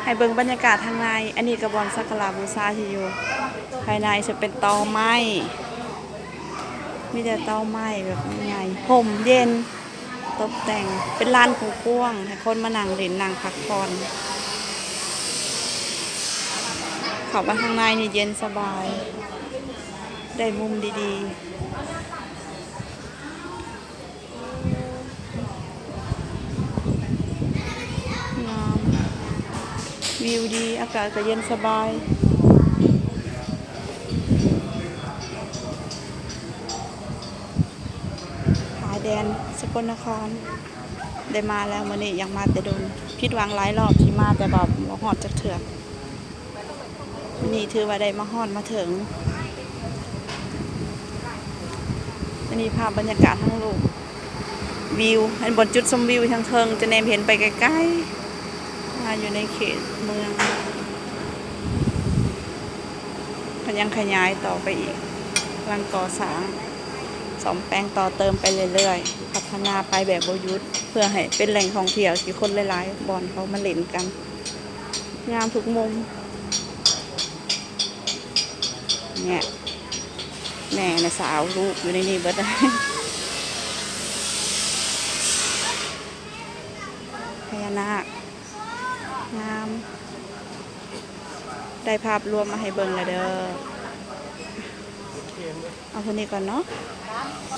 ໃຫ້ເບິ່ງບັນຍາກາດທາງໃນ. ອັນນີ້ກໍບ່ອນສັກກາລະບູຊາທີ່ຢູ່ພາຍໃນ ຈະເປັນຕໍໄມ້ ມີແຕ່ຕໍໄມ້ແບບໃຫຍ່ ຮົ່ມເຢັນ ຕົບແຕ່ງເປັນລານກວ້າງໆ ໃຫ້ຄົນມານັ່ງຫຼິ້ນນັ່ງພັກຜ່ອນ. ເຂົ້າມາທາງໃນນີ້ເຢັນສະບາຍ ໄດ້ມຸມດີໆ. ງາມ ວິວດີ ອາກາດກໍເຢັນສະບາຍ. ຊາຍແດນສະກົນນະຄອນ ໄດ້ມາແລ້ວ ມື້ນີ້ຢາກມາແຕ່ດົນ ຜິດຫວັງຫຼາຍຮອບທີ່ມາ ແຕ່ວ່າບໍ່ຮອດຈັກເທື່ອ. ມື້ນີ້ຖືວ່າໄດ້ມາຮອດມາເຖິງ. ອັນນີ້ພາບບັນຍາກາດທາງລຸ່ມ ວິວ ອັນບ່ອນຈຸດຊົມວິວທາງເທິງ ຈະແນມເຫັນໄປໄກໆ ວ່າຢູ່ໃນເຂດເມືອງ ເພິ່ນຍັງຂະຫຍາຍຕໍ່ໄປອີກ ກຳລັງກໍ່ສ້າງ ສ້ອມແປງຕໍ່ເຕີມໄປເລື້ອຍໆ ພັດທະນາໄປແບບບໍ່ຢຸດ ເພື່ອໃຫ້ເປັນແຫຼ່ງທ່ອງທ່ຽວທີ່ຄົນຫຼາຍໆບ່ອນເຂົາມາຫຼິ້ນກັນ. ງາມທຸກມຸມ. ແນ່ ແມ່ນະສາວ ລູກຢູ່ໃນນີ້ເບິດ. ພະຍານາກ ງາມ. ໄດ້ພາບລວມມາໃຫ້ເບິ່ງແລ້ວເດີ. ເອົາເທົ່ານີ້ກ່ອນເນາະ.